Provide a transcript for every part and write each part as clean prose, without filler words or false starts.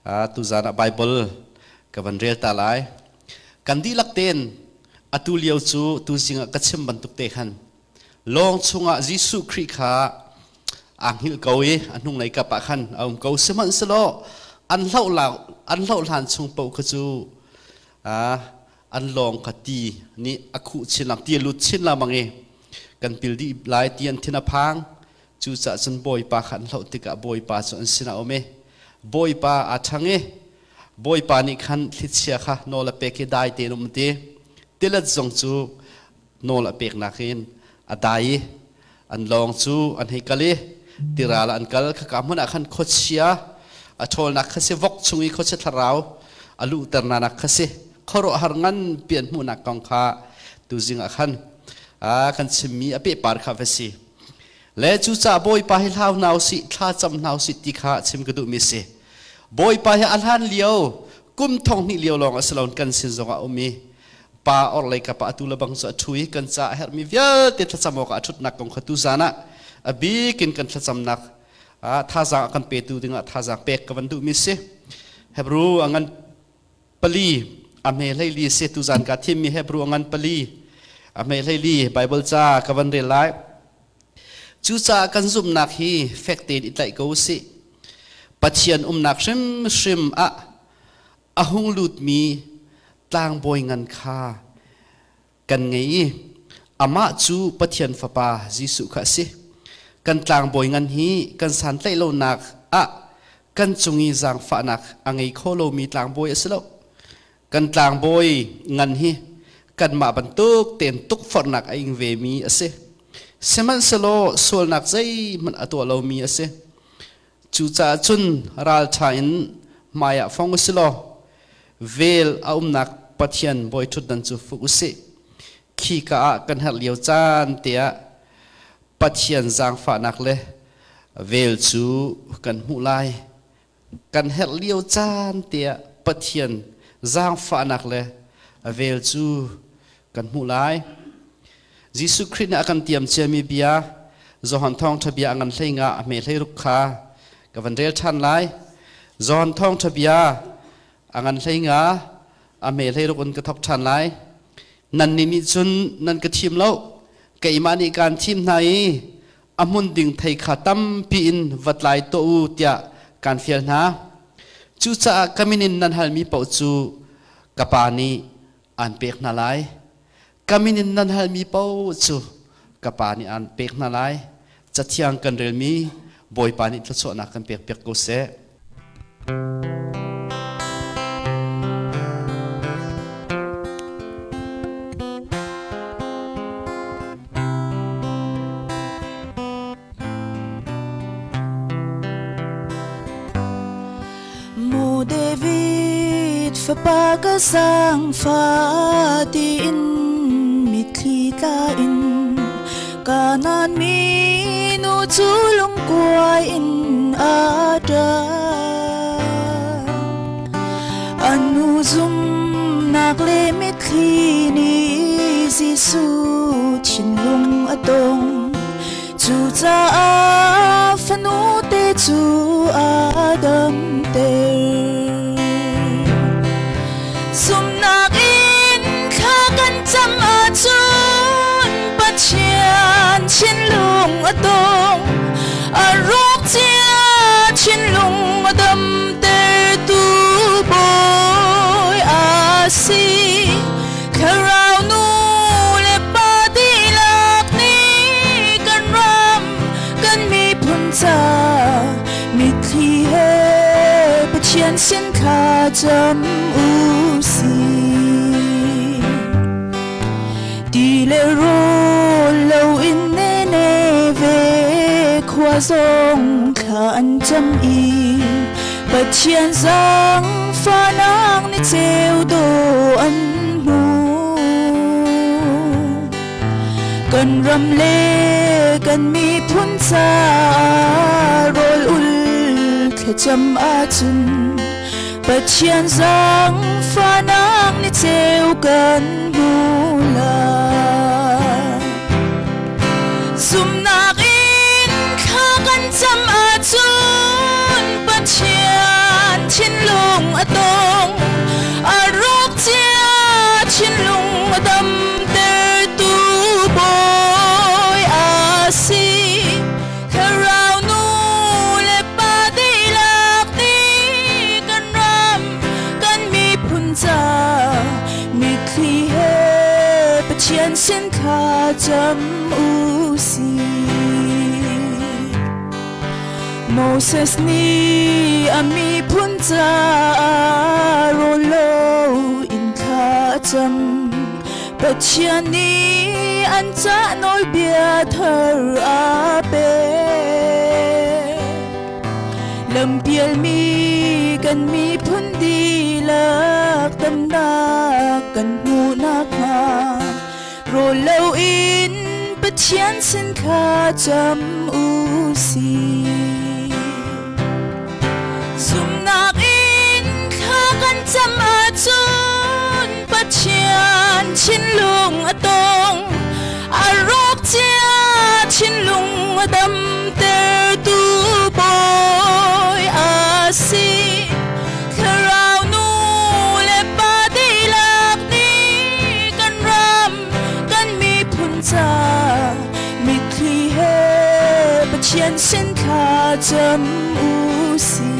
Tuzan ah Bible ka van rel ta lai. Kan dihlak tein atu lio cu tuzing ah ka chim bantuk te khan lawng chungah Jesuh Khrih kha aa hngilh ko i a hnunglei kap ah khan a um ko. Sihmanhsehlaw an hloh an hloh hlan chung paoh kha cu an lawng kha ti nih a khuh chin lang ti a lut chin lengmang i kan pil dih lai ti an thin a phang. Cucaah cun Bawipa kha an hloh tikah Bawipa cu an sinah a um i Bawipa aa ṭhang i Bawipa nih khan thlichia kha nawl a pek i dai tein um ti. Tilet zong cu nawl a peknak in a dai i an lawng cu an hei kal i tiral ah an kal. Khaka hmun ah khan khuachia a ṭhawlnak kha si, vok chung i khuachia thlarau a luhternak kha si. Khuaruahhar nganpi an hmuhnak kong kha tuzing ah khan kan chimmi a pehpar kha va si. Le cucaah Bawipa hi hlau hna usih, thla cam hna usih ti kha chim ka duhmi a si. Bawipa hi a hlan lio, kum thong hnih lio lawng a si lo, kan sin zongah a um i pa orhlei kap ah atu le bang cu a ṭhu i kan caah a herhmi vialte thlacam awkah a ṭhutnak kong kha tuzan ah a bik in kan thlacamnak thazaang a kan petu dingah thazaang pek ka van duhmi a si. Hebrew a ngan pali a hme hleili si. Tuzan ka thimmi Hebrew a ngan pali a hme hleili Bible ca ka van rel lai. Cucaah kan zumhnak hi fek tein i tlaih ko usih. Pathian umnak hrimhrim ah a hung lutmi tlangbawi ngan kha kan ngei i amah cu Pathian Fapa Jesuh kha a si. Kan tlangbawi ngan hi kan santlaih lonak ah kan cung i zaangfahnak a ngei kho lomi tlangbawi a si lo. Kan tlangbawi ngan hi kanmah bantuk tein tukforhnak a ing vemi a si. Sihmanhsehlaw sualnak zeihmanh a tuah lomi a si. Cucaah cun ralṭha in hmaiah fong u si law vel a umnak Pathian bawiṭhutdan cu fuk u sih. Khika ah kan herh lio caan te ah Pathian zaangfahnak le vel cu kan hmuh lai. Kan herh lio caan te ah Pathian zaangfahnak le vel cu kan hmuh lai. Jesuh Khrih nih a kan tiam ciami bia Johan Thawngṭha bia a ngan hlei nga a hme hlei ruk kha ka van rel ṭhan lai. Johan Thawngṭha bia a ngan hlei nga a hme hlei ruk in ka thawk ṭhan lai. Nannih nih cun nan ka thim lo, keimah nih kaan thim hna i a hmun ding thei kha tampi in va tlai tuah u tiah kaan fial hna. Cucaah ka min in nan halmi paoh cu ka Pa nih aan pek hna lai. Ka min in nan halmi paoh cu ka Pa nih aan pek hna lai. Cathiang kan relmi Bawipa nih thluachuahnak kan pekpiak ko seh. Mu David fapa ka zaangfa tiin mitthli tla in Kanaan minu cu lungkuai in a ṭap. A nu zumnak le mitthli nih Jesuh thinlung a tong. Cucaah fanute cu a damter. Zumhnak in thla kan cam ahcun Pathian thinlung a tong. A rawk cia thinlung a damtertu Bawi a si. Thlarau nu le pa dihlak nih kan ram kan miphun ca mitthli he Pathian sin thla cam u sih. Ti le rawl lo in nene ve khua zong thla an cam i Pathian zaangfahnak ni ceu dawh an hmu. Kan ram le kan miphun caah rawl ul thlacam ahcun Pathian zaangfahnak ni ceu kan hmu lai. Zumhnak in thla kan cam ahcun Pathian thinlung cam u sih. Moses nih a miphun caah rawl lo in thla a cam. Pathian nih an cah nawlbia thar a pek. Lampialmi kan miphun dihlak damnak kan hmuh nakhnga rawl loin Pathian sin thla cam u sih. Zumhnak in thla kan cam ahcun Pathian thinlung a tong, a rawk cia thinlung a damtertu Bawi a si. Thlarau nu le pa dihlak nih kan ram kan miphun ca mitthli he Pathian sin thla cam u sih.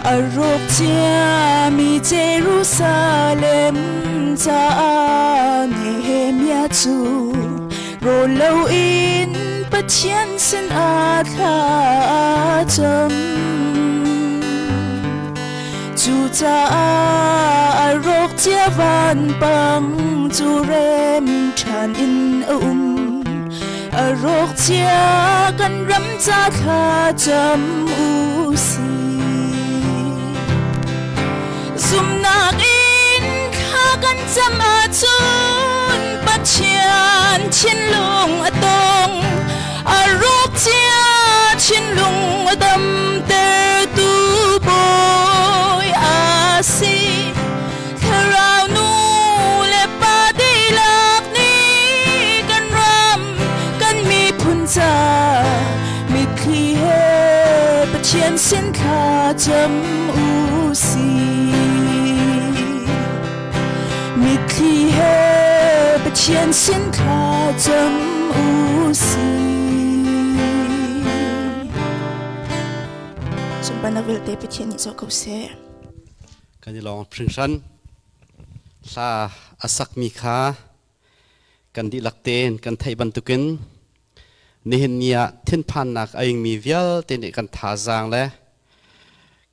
A rawk ciami Jerusalem caah Nehemiah cu rawl loin Pathian sinah thla a cam. Cucaah a rawk cia vanpang cu rem ṭhan in a um. A rawk cia kan ram ca thla cam u sih. Zumhnak in thla kan cam ahcun Pathian thinlung a tong. A rawk cia thinlung a damtertu Bawi a si. Thlarau nu le pa dihlak nih kan ram kan miphun ca mitthli he Pathian sin thla cam u sih. Mitthli he Pathian sin thla cam u sih. Sunparnak vialte Pathian nih zoh ko seh. Kan i lawng hringhran. Hla a sakmi kha kan dihlak tein kan theih bantukin nihin ni ah thinphannak a ingmi vialte nih kan thazaang le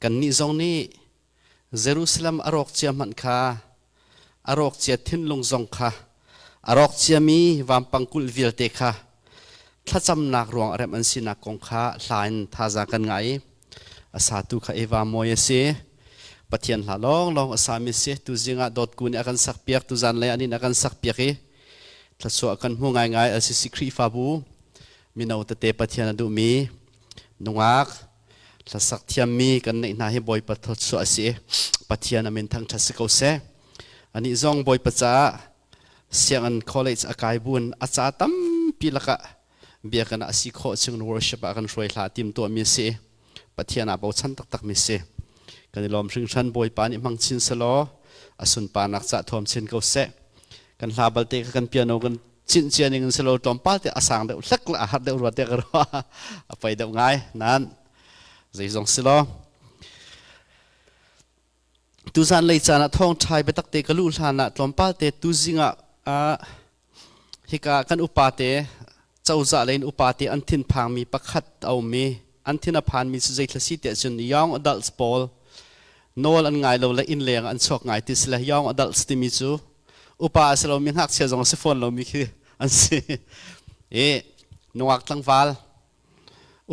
kannih zong nih Jerusalem a rawk cia hmanh kha a rawk cia thinlung zong kha a rawk ciami vampang kulh vialte kha thlacamnak ruang a remh an sinak kong kha hla in thazaang kan ngah i a satu kha Eva Mawi a si. Pathian hla lawnglawng a sami si. Tuzing ah dawtku nih a kan sakpiak, tuzan lei anin a kan sakpiak i thluachuah kan hmu ngaingai. LCC Khrihfabu mino tete Pathian a duhmi nungak hlasak thiammi kan neih hna hi Bawipa thluachuah a si. Pathian a min thangṭhat si ko seh. Anih zong Bawipa caah sianginn college a kai buin a ca tampi lakah biakinn ah a si khawh chung worship ah kan hruai hla tim tuahmi a si. Pathian ah bochan taktakmi si. Kan i lawm hringhran. Bawipa nih hmang chin selaw a sunparnak cah thuam chin ko seh. Kan hla balte kha kan piano kan cinh cia ning in selaw tlawmpal te a sang deuh hlek le a har deuh rua te ka ruah a poi deuh ngai nan zeizong si law tuzan lei caan ah thawngṭhai biatak te ka luh hlan ah tlawmpal te tuzing ah hika kan upa te cozah lei in upa te an thinphangmi pakhat a um i an thin a phanmi cu zeithla si tiah cun young adults pawl nawl an ngai lo le inn leng an chuak ngai ti si le young adults timi cu upa a si lomi ngakchia zong a si fawn lomi khi an si i nungak tlangval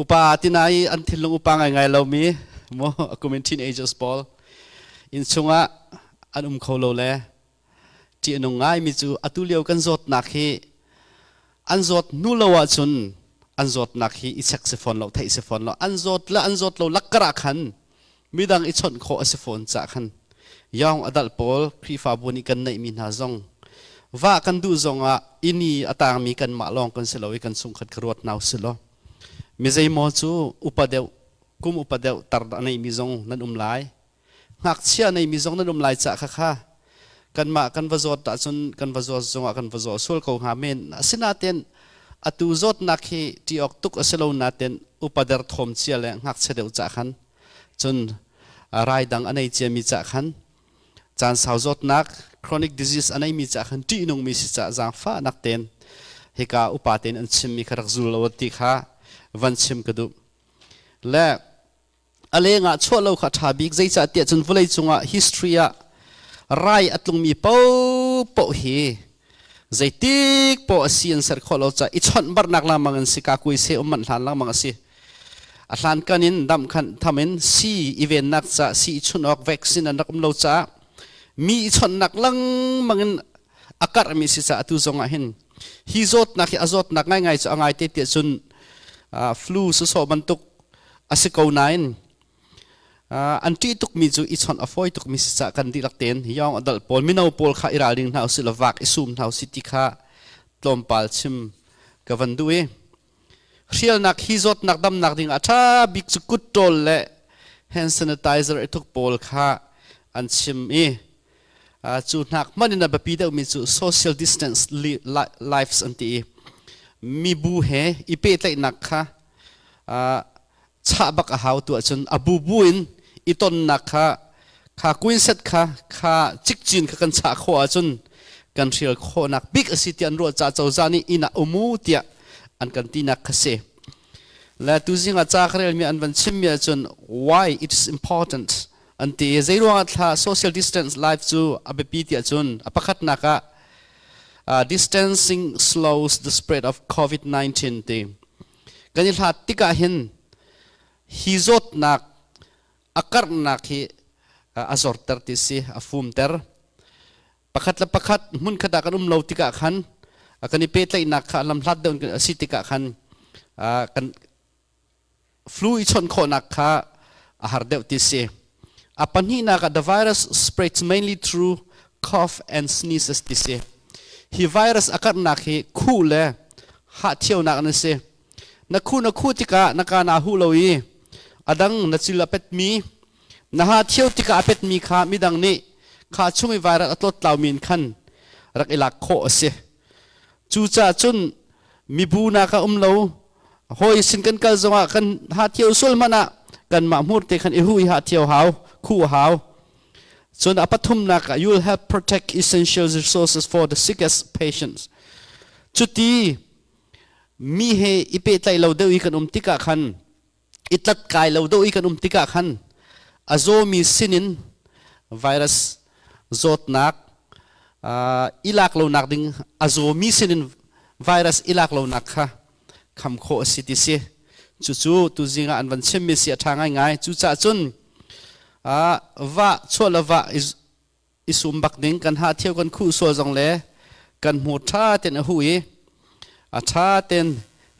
upa tina i an thinlung upa ngaingai lomi mo a kum in teenagers pawl inn chungah an um kho lo le ṭih a nung ngaimi cu atu lio kan zawtnak hi an zawt hnu lo ahcun an zawtnak hi i check si fawn lo, theih si fawn lo. An zawt le an zawt lo lakkar ah khan midang i chawnh khawh a si fawn cah khan young adult pawl Khrihfabu nih kan neihmi hna zong va kan duh zongah ini a tangmi kanmah lawng kan si lo i kan chungkhat kha ruat hna usih law mi zeimaw cu upa deuh kum upa deuh tar a neimi zong nan um lai, ngakchia neimi zong nan um lai cah khakha kanmah kan va zawt ahcun kan va zawt zongah kan va zaw sual ko hnga men. Asinain atu zawtnak hi ṭih awk tuk a si lo nain upa derthawm cia le ngakchia deuh cah khan cun rai dang a nei ciami cah khan. Caan sau zawtnak chronic disease a neimi caah khan ṭihnungmi si caah zaangfahnak tein hika upa tein an chimmi kha rak zul lo ti kha van chim ka duh. Le a lengah chuah lo kha ṭha bik, zeicah tiah cun vawlei cungah history ah rai a tlungmi paohpaoh hi zeitik poah a si an ser khawh lo caah i chawnh barnak lengmang in si ka kui se um manh hlan lengmang a si. A hlankan in dam khan tham in si i vennak caah si i chunh awk vaccine an rak um lo caah mi i chawnhnak lengmang in a karhmi si caah atu zong ah hin hi zawtnak hi a zawtnak ngaingai cu a ngai te tiah cun flu sawsawh bantuk a si ko nain an ṭih tukmi cu i chawnh a fawi tukmi si caah kan dihlak tein yawng a dal pawl mino pawl kha i ralring hna usih law vak i sum hna usih ti kha tlawmpal chim ka van duh i hrialnak hi zawtnak damnak ding ah ṭha bik cu kut ṭawl le hand sanitizer i thuk pawl kha an chim i cu hnak hmanh in a biapi deuhmi cu social distance lives an ti i mibu he i pehtlaihnak kha chah bak a hau tu ahcun a bubu in i tonnak kha kha queenset kha kha cikcin kha kan chah khawh ahcun kan hrial khawhnak bik a si tiah an ruah caah cozah nih inn ah um u tiah an kan tinak kha si. Le tuzing ah ca ka relmi an van chimmi ahcun why it is important an ti i zeiruangah thla social distance life cu a biapi tiah cun a pakhatnak ah distancing slows the spread of COVID-19 ti. Kan i hlat tikah hin hi zawtnak a karhnak hi a zorter ti si, a fumter. Pakhat le pakhat hmunkhat ah kan um lo tikah khan kan i pehtlaihnak kha lamhlat deuh a si tikah khan kan flu i chawnh khawhnak kha a har deuh ti si. A pahnihnak ah the virus spreads mainly through cough and sneezes ti si. Hi virus a karhnak hi khuh le hahthionak an si. Na khuh na khuh tikah na ka naa huh lo i a dang na cil a petmi na ha thio tikah a petmi kha midang nih kha chung i virus a tlawttlaumi in khan rak i lak khawh a si. Cucaah cun mibu nak ah um lo hawi sin kan kal zongah kan ha thio sual hmanh ah kanmah hmur te khan i hu i ha thio hau khu hau. Cun a pathumnak ah you will help protect essential resources for the sickest patients. Cuti mi he i pehtlaih lo deuh i kan um tikah khan i tlat kai lo deuh i kan um tikah khan a zawmi sinin virus zawtnak i lak lonak ding a zawmi sinin virus i lak lonak kha kham khawh a si ti si. Cucu tuzing ah an van chimmi si a ṭha ngaingai. Cucaah cun va chuah le va i sum bak ding kan ha thio kan khuh sual zong le kan hmur ṭha ten a hu i a ṭha ten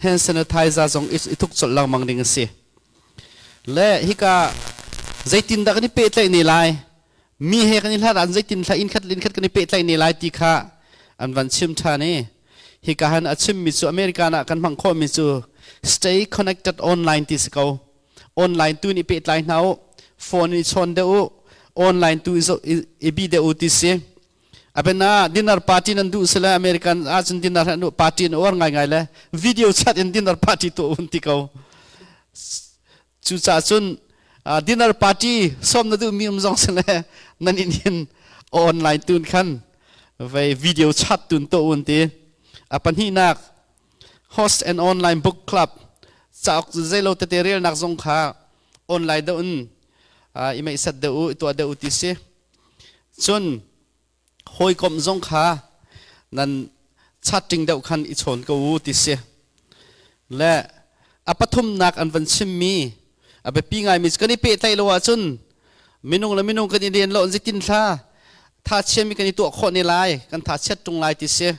hand sanitizer zong i thuk colh lengmang ding a si. Le hika zeitindah kan i pehtlaih ne lai, mi he kan i hlat ah zeitin thla inn khat le inn khat kan i pehtlaih ne lai ti kha an van chim ṭhan i hika han a chimmi cu American ah kan hmang khawhmi cu stay connected online ti si ko. Online tu in i pehtlai hna u, phone in i chawn deuh u, online tu i bi deuh u ti si. Abena dinner party nan duh sile American ahcun dinner an duh party an uar ngaingai le video chat in dinner party tu un ti ko. Cucaah cun dinner party sawm na duh mi um zong sile nan in hin online tun khan vei video chat tun to un ti. A pahnihnak host an online book club, cauk zeilo tete relnak zong kha online deuh in i meihsat deuh u, i tuah deuh u ti si. Cun hawikom zong kha nan chatting deuh khan i chawn ko u ti si. Le a pathumnak an van chimmi a biapi ngaimi kan i pehtlaih lo ahcun minung le minung kan i len lo zeitin thla tha chiami kan i tuah khawh ne lai, kan tha chiat tung lai ti si.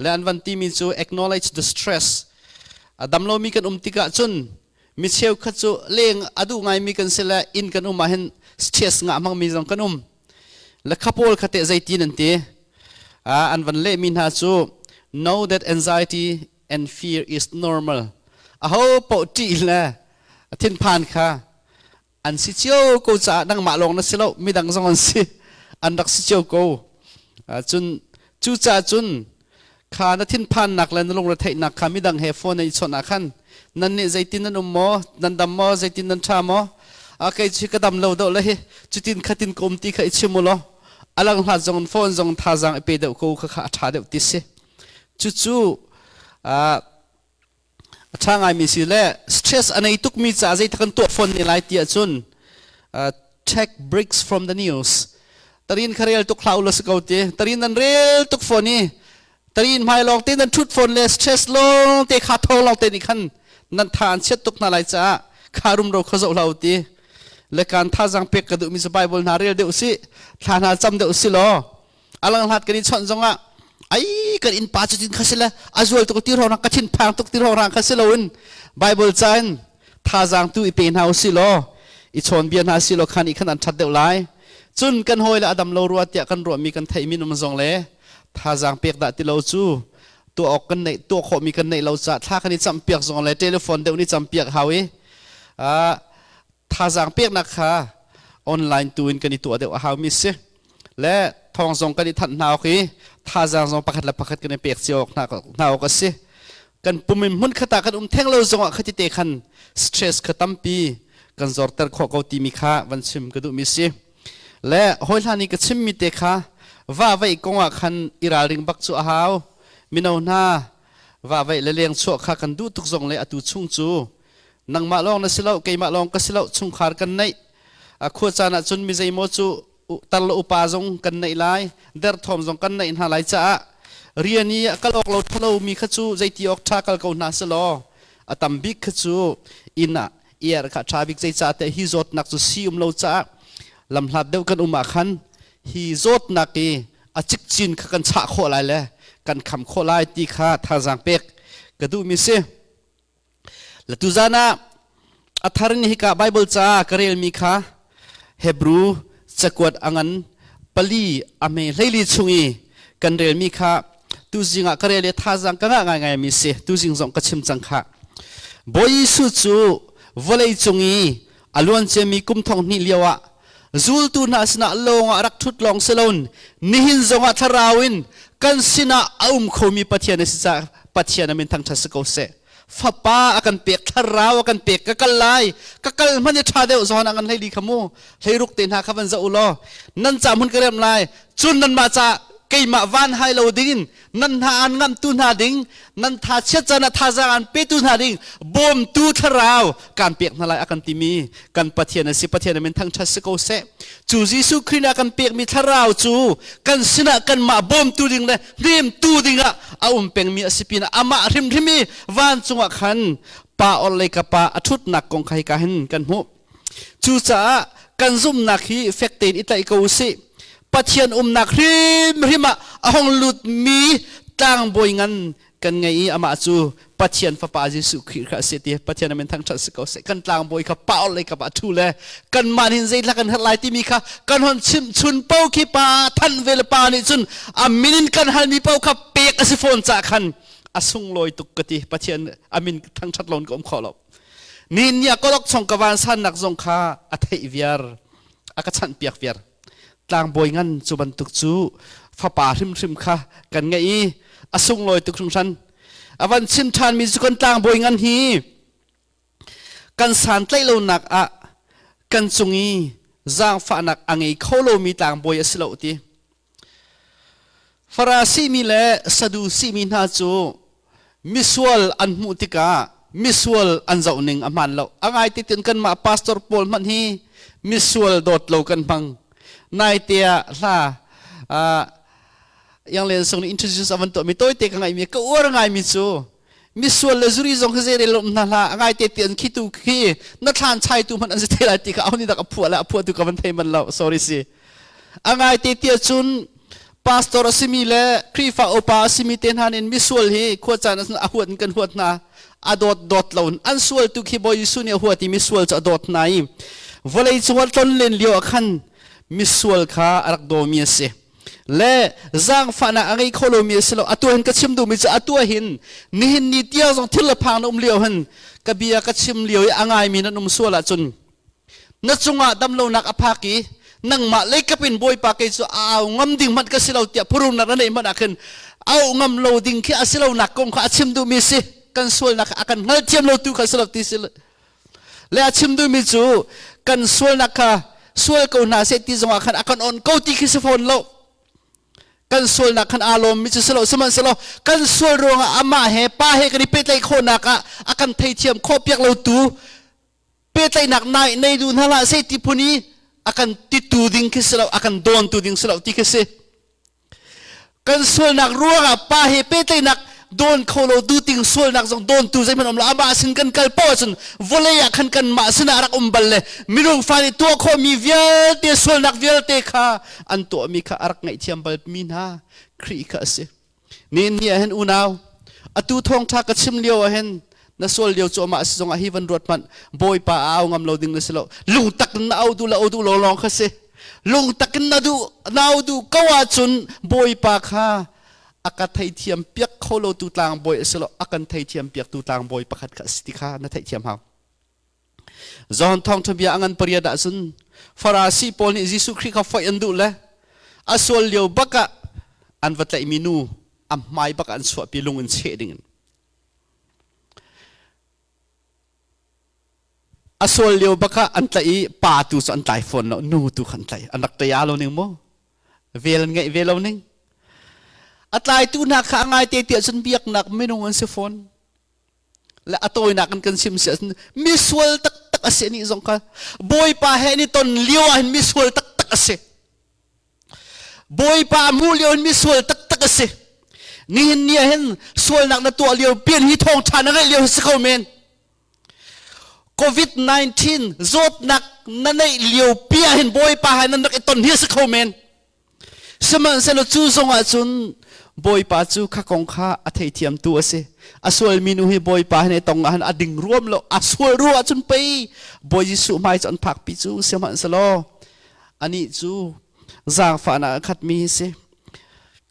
Le an van timi cu acknowledge the stress. A dam lomi kan um tikah cun mi cheukhat cu leng a duh ngaimi kan si le inn kan um ah hin stress ngah hmangmi zong kan um. Le khapawl kha teh zeitin an ti? An van lehmi hna cu know that anxiety and fear is normal. Aho paoh ṭih le thinphan kha an si cio ko caah nangmah lawng na si lo, midang zong an si, an rak si cio ko. Cun cucaah cun kha na thinphannak le na lungretheihnak kha midang he phone i chawnh ah khan nan nih zeitin nan um maw, nan dam maw, zeitin nan ṭha maw, a kei cu ka dam lo deuh le hi cutin khatin ka um ti kha i chim u law. Alang hlat zong phone zong thazaang i pe deuh ko kha kha a ṭha deuh ti si. Cucu a ṭha ngaimi si le stress a nei tukmi caah zei kan tuah fawn ne lai ti ahcun take breaks from the news. Tarin kha rel tuk hlah u law si ko ti. Tarin nan rel tuk fawn i tarin hmai lawng te nan ṭhut fawn le stress lawng te kha tho lawng te nih khan nan tha an chiat tuk hna lai caah kha rumro kha zoh hlah u ti. Le kan thazaang pek ka duhmi cu Bible hna rel deuh si, thla hna cam deuh si law alang hlat kan i chawnh zongah ai kan inn pa cu tin kha si le a zual tuk ti rong ka thin phang tuk ti rong kha si loin Bible ca in thazaang tu i pe hna u si law i chawn bia hna si law khan i khan an that deuh lai. Cun kan hawi le adam lo rua tiah kan ruahmi kan theihmi num zong le thazaang pek dah ti lo cu tuah awk kan neih tuah khawhmi kan neih lo caah thla kan i campiak zong le telephone deuh nih campiak hau i thazaang peknak kha online tu in kan i tuah deuh a haumi si. Le thawng zong kan i thanh hna awk i thazaang zong pakhat le pakhat kan i pek cio awk hna awk a si. Kan pum in hmun khat ah kan um theng lo zongah khati te khan stress kha tampi kan zorter khawh ko timi kha van chim ka duhmi si. Le hawi hlan i ka chimmi te kha va veih kong ah khan i ralring bak cu a hau. Mino hna va veih le leng chuah kha kan duh tuk zong le atu chung cu nangmah lawng na si lo, keimah lawng ka si lo, chungkhar kan neih. Khua caan ah cun mi zeimaw cu tar le upa zong kan neih lai, derthawm zong kan neih hna lai caah rian i a kal awk lo thalo mi kha cu zeiti awk ṭha kal ko hna selaw a tam bik kha cu inn ah iar kha ṭha bik. Zeicah tiah hi zawtnak cu si um lo caah lamhlat deuh kan um ah khan hi zawtnak i a cikcin kha kan chah khawh lai le kan kham khawh lai ti kha thazaang pek ka duhmi si. Le tuzan ah a thar in hika Bible ca ka relmi kha Hebrew cakuat a ngan pali a hme hleili chung i kan relmi kha tuzing ah ka rel i thazaang ka ngah ngaingai mi si. Tuzing zong ka chim cang kha. Bawi Jesuh cu vawlei cung i a luan ciami kum thong hnih lio ah zultu hna sinah lawng ah rak ṭhut lawng si loin nihin zongah thlarau in kan sinah a um khomi Pathian a si caah Pathian a min thangṭhat si ko seh. Fapa a kan pek, thlarau a kan pek, ka kal lai, ka kal hmanh i ṭha deuh zawn ah kan hlei li kha mu, hleiruk te hna kha van zoh u law nan ca hmun ka remh lai, cun nanmah ca keimah van hai lo dingin nan hna an ngamhtu hna ding, nan tha chiat caan ah thazaang an petu hna ding bawmtu thlarau kan pek hna lai a kan timi kan Pathian a si. Pathian a min thangṭhat si ko seh. Cu Jesuh Khrih nih a kan pekmi thlarau cu kan sinah kanmah bawmtu ding le hnemtu dingah a um pengmi a si pinah amah hrimhrim i vancung ah khan pa orhlei ka pa a ṭhutnak kong kha hika hin kan hmuh. Cucaah kan zumhnak hi fek tein i tlaih ko u sih. Pathian umnak hrimhrim ah a hung lutmi tlangbawi ngan kan ngei i amah cu Pathian Fapa Jesuh Khrih kha a si ti Pathian amin thangṭhat si ko seh. Kan tlangbawi kha pa orhlei kap ah ṭhu le kanmah nih zeithla kan herh lai timi kha kan hon chimh chun po khi pa than ve le pa nih cun a min in kan halmi paoh kha pek a si fawn cah khan a sunglawi tuk ka ti. Pathian amin thangṭhat loin ka um kho lo. Ni ni a kolok chung ka van sannak zong kha a theih viar, a ka chanh piak viar. Tlangbawi ngan cu bantuk cu fapa hrimhrim kha kan ngeih i a sunglawi tuk hringhran. A van chim ṭhanmi cu kan tlangbawi ngan hi kan santlaih lonak ah kan cung i zaangfahnak a ngei kho lomi tlangbawi a si lo ti. Farasi mi le Sadusi mi hna cu misual an hmuh tikah misual an zoh ning a hmaan lo. A ngai ti tin kanmah pastor pawl hmanh hi misual dawt lo kan hmang. Naite ah hla Yang Len Sung nih introduce a van tuahmi tawite ka ngaihmi ka uar ngaimi cu misual le zuri zong khi zei rel um hna hlah, a ngai te ti an khi tu khi na thlan chai tu hmanh an si te lai ti kha aho nih dak a phuah le a phuah tu ka van thei man lo, sorry si. A ngai te ti ahcun pastor a simi le Khrihfa upa a simi te hna nin misual hi khua caan a huat in kan huat hna, a dawt dawt lo an sual tu khi Bawi Jesuh nih a huat i misual cu a dawt hna i vawlei cung ah tlon len lio ah khan misual kha a rak dawmi a si le zaangfahnak a ngei kho lomi a si lo. Atu hin ka chim duhmi cu atu hin nihin ni tiang zong thil le phang na um lio hin ka bia ka chim lio i a ngaimi nan um sual ahcun na cungah damlonak a phak i nangmah leikap in Bawipa, kei cu a au ngam ding hmanh ka si lo tiah phuhrunnak na neih hmanh ah khin au ngam lo ding khi a si lo nak kong kha a chim duhmi si. Kan sualnak a kan hngalthiam lo tu kha si lo ti si le a chim duhmi cu kan sualnak kha. Sual ko hna seh ti zongah khan a kan on ko ti khi si fawn lo. Kan sualnak khan aa lawmmi cu si lo, sihmanhsehlaw kan sual ruangah amah he Pa he kan i pehtlaih khawhnak ah a kan theithiam khawh piak lo tu pehtlaihnak nai nei duh hna hlah seh ti phun i a kan titu ding khi si lo, a kan dawntu ding si lo ti khi si. Kan sualnak ruangah Pa he pehtlaihnak dawn kho lo tu ting sualnak zong dawntu zeihmanh um lo. Amah sin kan kal paoh ahcun vawlei ah khan kanmah sinah rak um bal le minung fa nih tuah khawhmi vialte, sualnak vialte kha an tuahmi kha a rak ngaihthiam bal mi hna Khrih kha a si. Nihin ni ah hin unau, atu thawngṭha ka chim lio ah hin na sual lio cu amah si zongah hi van ruat hmanh. Bawipa a au ngam lo ding na si lo. Lungtak in na au duh le au duh lo lawng kha si. Lungtak in na duh na au duh ko ahcun Bawipa kha a ka theithiam piak kho lo tu tlangbawi a si lo, a kan theithiam piak tu tlangbawi pakhat kha a si ti kha na theihthiam hau. John thawngṭha bia a ngan pariat ahcun Farasi pawl nih Jesuh Khrih kha foih an duh le a sual lio bak ah an va tlaihmi nu a hmai bak ah an chuahpi lung in cheh dingin. A sual lio bak ah an tlaih i pa tu cu an tlai fawn lo, nu tu kha an tlaih. An rak ṭaya lo ning maw? Vel an ngeih ve lo ning. A tlaitu hna kha a ngaite tiah cun biaknak minung an si fawn. Le a tawinak in kan sim si ahcun misual taktak a si. Nih zong kha Bawipa he an i ton lio ah hin misual taktak a si. Bawipa a hmuh lio in misual taktak a si. Nihin ni ah hin sualnak na tuah lio pian hi thawngṭha na ngeih lio hi si kho men. COVID-19 zawtnak na neih lio pi ah hin Bawipa he nan rak i ton hi a si kho men. Sihmanhsehlaw cu zongah cun Bawipa cu kha kong kha a theithiamtu a si. A sualmi nu hi Bawipa he tong ah hin a ding ruam lo. A sual ruah ahcun pei Bawi Jesuh hmai cu an phakpi cu. Sihmanhsehlaw anih cu zaangfahnak a khatmi hi si.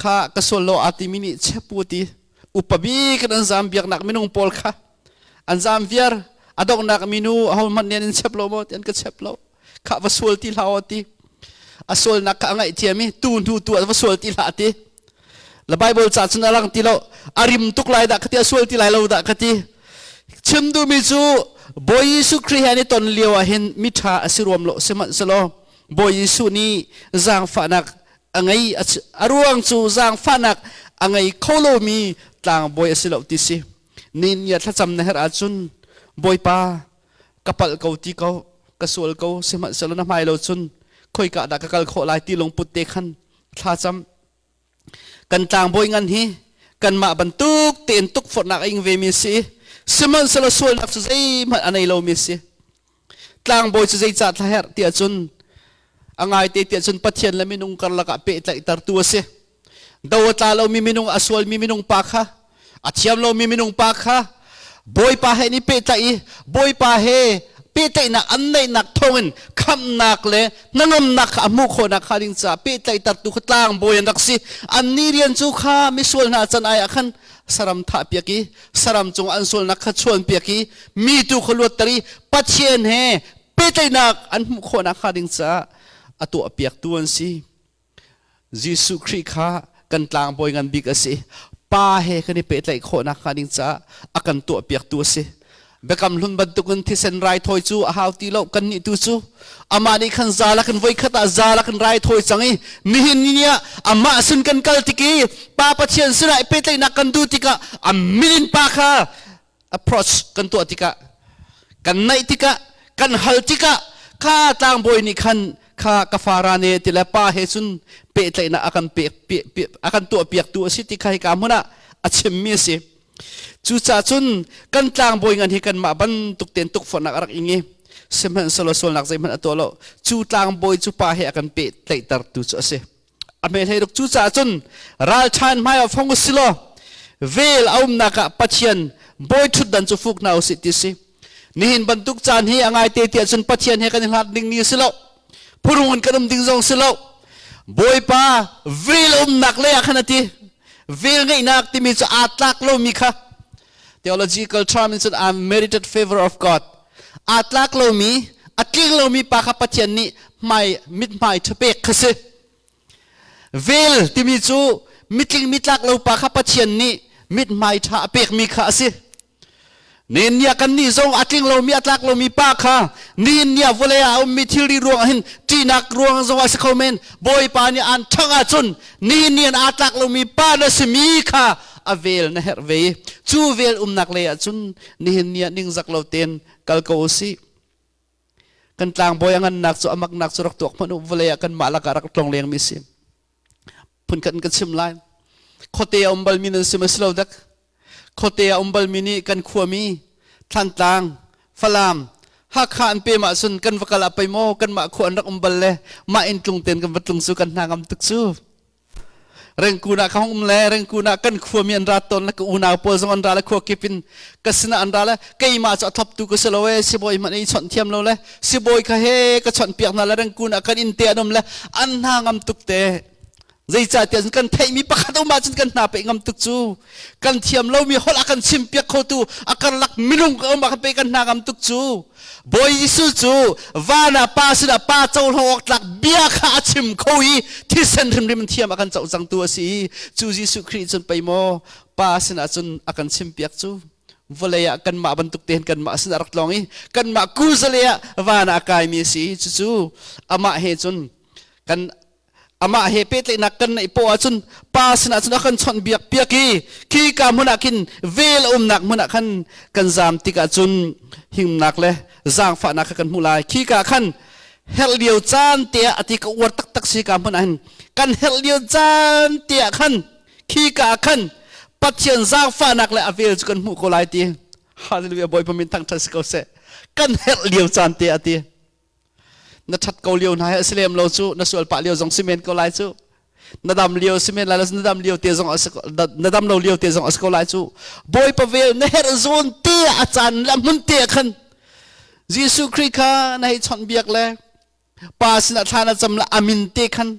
Kha ka sual lo aa timi nih chepu ti upa bik in an zaam biaknak minung pawl kha an zaam viar. A donghnak minu ahohmanh nih an in chep lo maw ti, an ka chep lo, kha va sual ti hlah aw ti. A sualnak kha a ngaihthiam i tu hnu tu ah va sual ti hlah ti. La Bible ca cun a lang ti lo, a rim tuk lai dah ka ti, a sual ti lai lo dah ka ti. Chim duhmi cu Bawi Jesuh Khrih he an i ton lio ah hin miṭha a si ruam lo, sihmanhsehlaw Bawi Jesuh nih zaangfahnak a ngei. A ruang cu zaangfahnak a ngei kho lomi tlangbawi a si lo ti si. Nin ya thlacam na herh ahcun Bawipa, ka palh ko ti ko, ka sual ko, sihmanhsehlaw na hmai lo cun khoika dah ka kal khawh lai ti lungput te khan thlacam. Kan tlangbawi ngan hi kanmah bantuk tein tukforhnak a ing vemi a si, sihmanhsehlaw sualnak cu zeihmanh a nei lomi a si. Tlangbawi cu zeicah thla herh tiah cun, a ngaite tiah cun Pathian le minung karlak ah pehtlaihtertu a si. Do a tla lomi minung, a sualmi minung pa kha, a thiam lomi minung pa kha Bawipa he ni pehtlaih i Bawipa he pehtlaihnak an neihnak thawngin khamhnak le hnangamnak kha a hmuh khawhnak kha ding caah pehtlaihtertu kha tlangbawi an rak si. Annih rian cu kha misual hna can ai ah khan saram thah piak i saram cung an sualnak kha chuan piak i mi tu kha luatter i Pathian he pehtlaihnak an hmuh khawhnak kha ding caah a tuah piaktu an si. Jesuh Khrih kha kan tlangbawi ngan bik a si. Pa he kan i pehtlaih khawhnak hnga ding caah a kan tuahpiaktu a si. Biakam hlun bantukin thisen raithawi cu a hau ti lo. Kannih tu cu amah nih khan zal a kan voikhat ah zal a kan raithawi cang i nihin ni ah amah sin kan kal tik i Pa Pathian sinah i pehtlaihnak kan duh tikah a min in Pa kha approach kan tuah tikah, kan naih tikah, kan hal tikah kha tlangbawi nih khan kha ka fara ne ti le pa he cun pehtlaihnak a kan pek a kan tuah piaktu a si ti kha hika hmun ah a chimmi a si. Cucaah cun kan tlangbawi ngan hi kanmah bantuk tein tukforhnak a rak ing i sihmanhsehlaw sualnak zeihmanh a tuah lo. Cu tlangbawi cu pa he a kan pehtlaihtertu cu a si. A hmel hlei ruk. Cucaah cun ralṭhan hmai ah fong u si law vel a umnak ah Pathian bawi ṭhutdan cu fuk hna usih ti si. Nihin bantuk caan hi a ngaite tiah cun Pathian he kan i hlat ding ni a si lo, phurung in kan um ding zong si lo. Bawipa vel a umnak lei ah khan a ti. Vel ngeihnak timi cu aa tlak lomi kha, theological term in cun unmerited favor of God, aa tlak lomi, a tling lomi pa kha Pathian nih hmai mithmai ṭhapek kha si. Vel timi cu mitling mitlak lo pa kha Pathian nih mithmai ṭha a pekmi kha a si. Nen nia kan nih zong a tling lomi a tlak lomi pa kha nin nia vawlei ah a ummi thilri ruang ah hin ṭihnak ruang zong ah si kho men. Bawipa nih aan ṭhangh ahcun ni nian aa tlak lomi pa na simi kha a vel na herh ve i cu vel umnak lei ahcun nihin ni ah ningzak lo tein kal ko usih. Kan tlangbawi a ngannak cu a maknak cu rak tuak hmanh u, vawlei ah kanmah lakah rak tlong lengmi si. Phunkhat in ka chim lai. Khuate a um balmi nan si ma si lo dek? Khuate a um balmi nih kan khuami Thlantlang, Falam, Hakha an pem ahcun kan va kal ah pei maw kanmah khua an rak um bal le mah inn tlung ten kan va tlung cu kan hna ngam tuk cu. Rengkun ah ka hung um le Rengkun ah kan khuami an ra tawn le ka unau pawl zong an ra le khua kip in ka sinah an ra le keimah cu a thoptu ka si lo e sibawi hmanh i chawnh thiam lo le sibawi kha he ka chawnh piak hna le Rengkun ah kan inn te an um le an hna ngam tuk te. Zeicahtiah kan theihmi pakhat um ahcun kan hna peh ngam tuk cu. Kan thiam lomi holh a kan chim piak khotu a karlak minung ka um ah kan pe kan hna ngam tuk cu. Bawi Jesuh cu van ah pa sinah pa cohlang awk tlak bia kha a chim kho i thisen hrimhrim thiam a kan coh cangtu a si i cu Jesuh Khrih cun pei maw pa sinah cun a kan chim piak cu. Vawlei ah kanmah bantuk tein kanmah sinah rak tlawng i kanmah kuzale ah van ah a kaimi a si i cucu amah he cun kan amah he pehtlaihnak kan neih poah ahcun pa sinah cun a kan chawnh biak piak i khi ka hmun ah khin vel a umnak hmun ah khan kan zaam tikah cun himnak le zaangfahnak kha kan hmuh lai. Khi ka khan herh lio caan te ah ati ka uar taktak si ka hmun ah hin kan herh lio caan te ah khan khi ka khan Pathian zaangfahnak le a vel cu kan hmuh ko lai ti. Hallelujah. Bawipa min thangṭhat si ko seh. Kan herh lio caan te ah ti. Na ṭhat ko lio hna hi a si lem lo cu. Na sual pah lio zong si men ko lai cu. Na dam lio si men lai lo, na dam lio te zong na dam lo lio te zong a si ko lai cu. Bawipa vel na herh zawn te a caan le hmun te ah khan Jesuh Khrih kha na hei chawnh biak le pa sinah thla na cam le amin te khan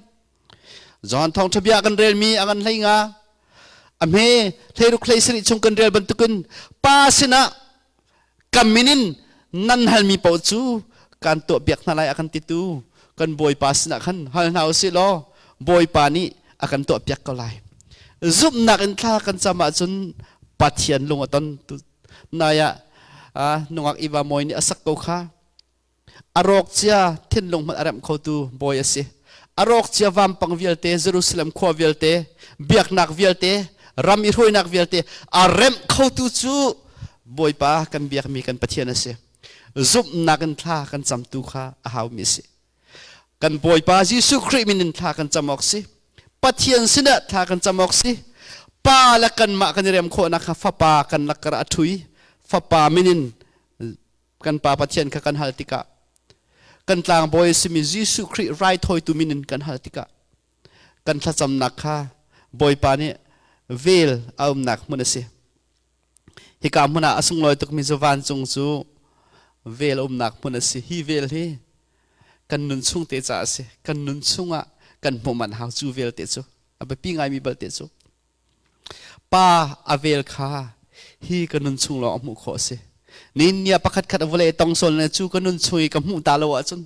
John thawngṭha bia kan relmi a ngan hlei nga a hme hleiruk hlei sarih chung kan rel bantukin pa sinah Ka min in nan halmi paoh cu kaan tuahpiak hna lai a kan titu kan Bawipa sinah khan hal hna usih law Bawipa nih a kan tuahpiak ko lai. Zumhnak in thla kan cam ahcun Pathian lung a ton. Nai ah nungak Iva Mawi nih a sak ko kha. A rawk cia thinlung hmanh a remh khotu bawi a si. A rawk cia vampang vialte, Jerusalem khua vialte, biaknak vialte, ram i hruainak vialte a remh khotu cu Bawipa kan biakmi kan Pathian a si. Zumhnak in thla kan camtu kha a haumi a si. Kan Bawipa Jesuh Khrih min in thla kan cam awk si. Pathian sinah thla kan cam awk si. Pa le kanmah kan i rem khawhnak kha Fapa kan lakar a ṭhui. Fapa min in kan Pa Pathian kha kan hal tikah, kan tlangbawi a simi Jesuh Khrih raithawitu min in kan hal tikah, kan thlacamnak kha Bawipa nih vel a umnak hmun a si. Hika hmun ah a sunglawi tukmi cu vancung cu vel a umnak hmun a si. Hi vel hi kan nun chung te caah a si. Kan nun chungah kan hmuh manh hau cu vel te cu. A biapi ngaimi balte cu. Pa a vel kha hi ka nun chung lawng a hmuh khawh a si. Nin nia pakhat khat vawlei tong sawn le cu ka nun chung i ka hmuh ta lo ahcun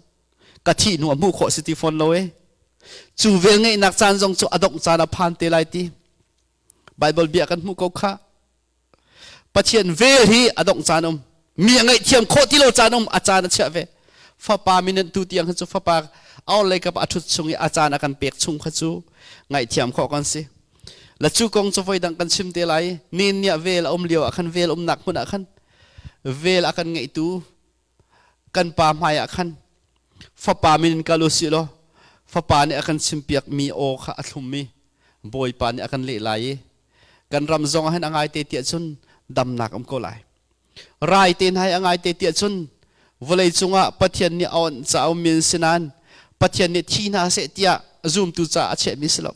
ka thih hnu a hmuh khawh si ti fawn lo e. Cu vel ngeihnak caan zong cu a dongh caan a phan te lai ti. Bible bia kan hmuh ko kha. Pathian vel hi a dongh caan um. Mi a ngaihthiam khawh ti lo caan um, a caan a chiah ve. Fapa min tu tiang kha cu fapa aur lei kap a ṭhut chung i a caan a kan pek chung kha cu ngaihthiam khawh kan si. La cu kong cu voi dang kan chim te lai. Nin nia vel a um lio ah khan vel umnak hmun ah khan vel a kan ngeihtu kan pa hmai ah khan fapa min in kal u sih law fapa nih a kan chimpiak mi aw kha a thlum mi Bawipa nih a kan leh lai i kan ram zong ah hin a ngai te tiah cun damnak um ko lai. Rai te hna hi a ngai te tiah cun vawlei cungah Pathian nih a onh ca ummi an si nain Pathian nih thi hna seh tiah zumtu caah a chiahmi si lo.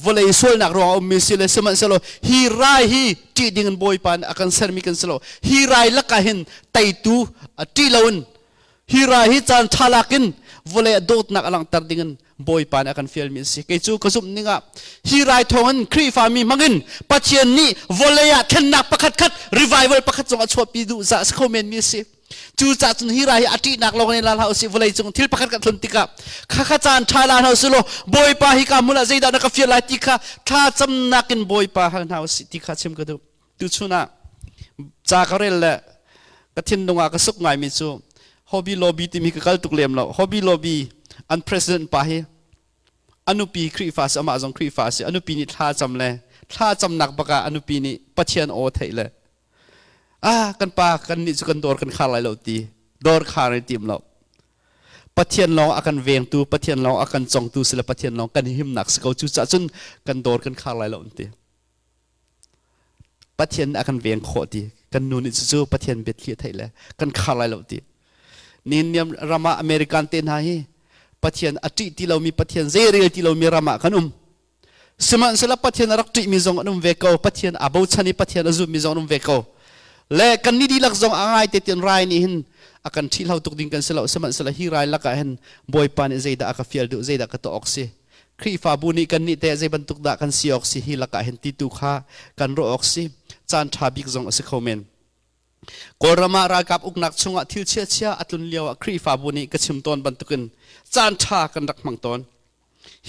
Vawlei sualnak ruangah a ummi si le sihmanhsehlaw hi rai hi ṭih ding in Bawipa nih a kan sermi kan si lo. Hi rai lakah hin teitu ṭih loin hi rai hi caan ṭha lak in vawlei a dawtnak a langhter ding in Bawipa nih a kan fialmi a si. Kei cu ka zumh ning ah hi rai thawng in Khrihfami hmang in Pathian nih vawlei ah thlennak pakhat khat revival pakhat zong a chuahpi duh za a si kho menmi a si. Cucaah cun hi rai hi a ṭihnak lawng in la hlah usih. Vawlei cung thil pakhat kan tlun tikah khakha caan ṭha la hna usih law Bawipa hi ka hmun ah zeidah na ka fial lai ti kha thlacamnak in Bawipa hal hna usih ti kha chim ka duh. Tuchun ah Ca ka rel le ka thinlung ah ka suk ngaimi cu Hobby Lobby timi ka kal tuk lem lo. Hobby Lobby an president pa hi a nupi Khrihfa si, amah zong Khrihfa si, a nupi nih thla cam le thla camnak bak ah a nupi nih Pathian aw theih le ah kan pa kan nih cu kan dawr kan khar lai lo ti dawr khar i tim lo. Pathian lawng a kan vengtu, Pathian lawng a kan congtu si le Pathian lawng kan himnak si ko. Cucaah cun kan dawr kan khar lai lo an ti. Pathian nih a kan veng khawh ti. Kan nu nih cucu Pathian biathli a theih le kan khar lai lo ti. Nihin niam ram ah American te hna hi Pathian a ṭih ti lomi Pathian zeirel ti lomi ram ah kan um. Sihmanhsehlaw Pathian a rak ṭihmi zong an um ve ko. Pathian aa bochan i Pathian a zummi zong an um ve ko. Le kan ni dihlak zong a ngai te tian rai nih hin a kan ṭhihlo tuk ding kan si lo. Sihmanhsehlaw hi rai lakah hin Bawipa nih zeidah a ka fial duh, zeidah ka tuah awk si. Khrihfabu nih kan nih teh zei bantuk dah kan si awk si hi lakah hin ti tu kha kan ruah awk si. Caan ṭha bik zong a si kho men. Kawlram ah ralkap uknak chungah thil chiachia a tlun lio ah Khrihfabu nih ka chim tawn bantukin caan ṭha kan rak hmang tawn.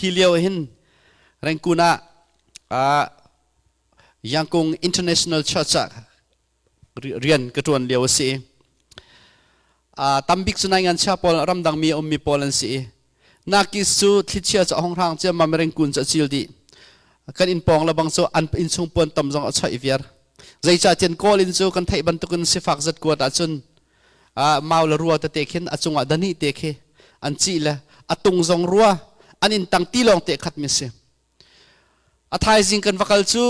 Hi lio hin Rangoon ah Yangon International Church ah rian ka ṭuan lio a si. Tambik cu nai chia pawl ramdang mi a ummi pawl an si i Nakis cu thlichia cu a hong hrang ciammam Rangoon cu a cil dih. Kan inn pawng lebang cu an innchung puan tam zong a choih viar. Zeicahtiah Kawl inn cu kan theih bantukin sifak zat kuat ahcun mau le rua tete khin a cungah dani te khi an cih le a tung zong rua an inn tang ti lawng te khat mi si. A thaizing kan va kal cu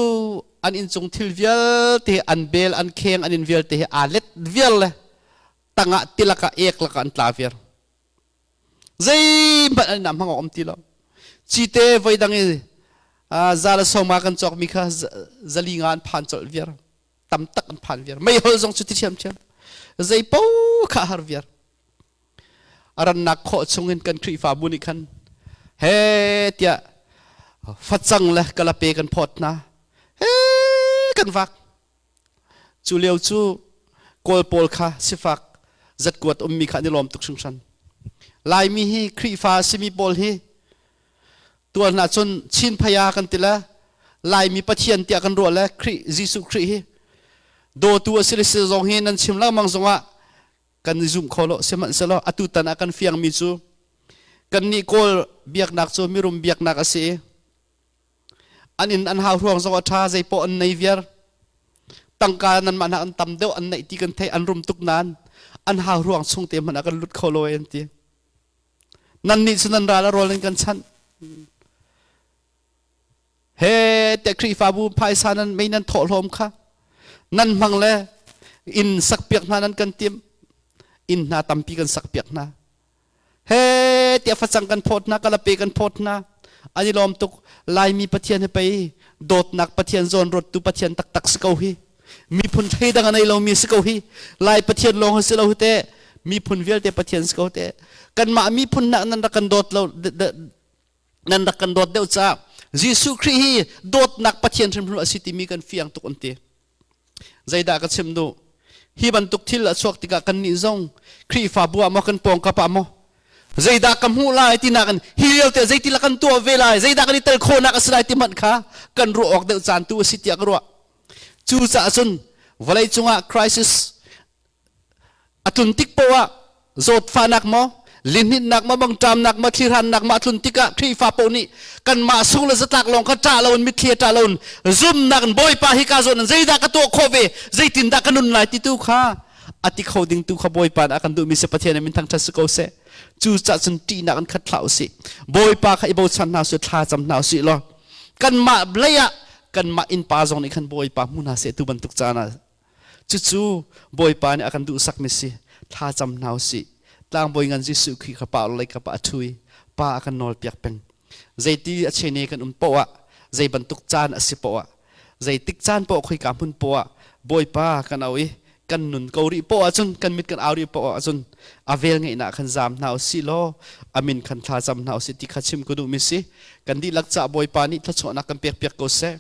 an inncung thil vialte an bel an kheng an inn vialte hi aa let vial le tangah tilak ah ek lakah an tla viar. Zeihmanh an hmang awk um ti lo. Cite voidang i za le sawma kan cawkmi kha zali nga an phan colh viar. Tam tak an phan viar. Meihol zong cu ti ṭhiamṭhiam. Zei paoh kha a har viar. A rannak khawh chungin kan Khrihfabu nih khan he tiah facang le kalape kan phawt hna. He kan vak. Cu lio cu Kawl pawl kha sifak zatkuat ummi kha an i lawm tuk hringhran. Laimi hi Khrihfa a simi pawl hi tuan ahcun Chin phaya kan ti le Laimi Pathian tiah kan ruah le Khrih Jesuh Khrih hi dawtu a si le si zong hi nan chim lengmang zongah kan i zum kho lo. Sihmanhsehlaw atu tan ah kan fiangmi cu kannih Kawl biaknak cu mirum biaknak a si i an inn an hau ruang zong a ṭha, zeipaoh an nei viar. Tangka nanmah hna an tam deuh an neih ti kan theih, an rum tuk nain an hau ruang chung te hmanh ah kan lut kho lo an ti. Nannih cu nan ral a rawl in kan chanh. He te Khrihfabu phaisa nan mei nan thawh hlawm kha nan hmang le inn sakpiak hna nan kan timh, inn hna tampi kan sakpiak hna. He tiah facang kan phawt hna, kalape kan phawt hna. An i lawm tuk. Laimi Pathian hi pei dawtnak Pathian zawn ruattu Pathian taktak si ko hi. Miphun thleidang a nei lomi si ko hi. Lai Pathian lawng hi si lo hi te. Miphun vialte Pathian si ko te. Kanmah miphun nak nan rak kan dawt lo, nan rak kan dawt deuh caah Jesuh Khrih hi dawtnak Pathian hrimhrim a si timi kan fiang tuk an ti. Zeidah ka chim duh? Hi bantuk thil a chuak tikah kannih zong Khrihfabu ah maw kan pawngkap ah maw zeidah ka hmuh lai tinak in hi vialte zeitila kan tuah ve lai, zeidah kan i tel khawhnak a si lai ti hmanh kha kan ruah awk deuh caan tu a si tiah ka ruah. Cucaah cun vawlei cungah crisis a tlun tik poah ah zawtfahnak maw, lihninhnak maw, mangṭamnak maw, thlihrannak maw a tlun tikah Khrihfa paoh nih kanmah sung le zatlak lawng kha ṭah loin, mitthli a ṭah loin zumnak in Bawipa hi ka zawn in zeidah ka tuah khawh ve, zeitindah ka nun lai ti tu kha a ti kho ding tu kha Bawipa nih a kan duhmi si. Pathian in min thangṭhat si ko seh. Cucaah cun ṭihnak in khat hlah usih, Bawipa kha i bochan hna usih, thla cam hna usih law kanmah lei ah kanmah innpa zong nih khan Bawipa hmu hna seh tu bantuk caan ah. Cucu Bawipa nih a kan duhsakmi si. Thla cam hna usih. Tlangbawi ngan Jesuh Khrih kha pa lei kap ah a ṭhu i Pa a kan nawlpiak peng. Zeiti a chene kan um paoh ah, zei bantuk caan a si paoh ah, zeitik caan paoh khoika hmun paoh ah Bawipa kan auh i kan nun ko rih paoh ahcun, kan mit kan au rih paoh ahcun a vel ngeihnak khan zaam hna usih law a min khan thla cam hna usih ti kha chim ka duhmi si. Kan dihlak caah Bawipa nih thluachuahnak kan pekpiak ko seh.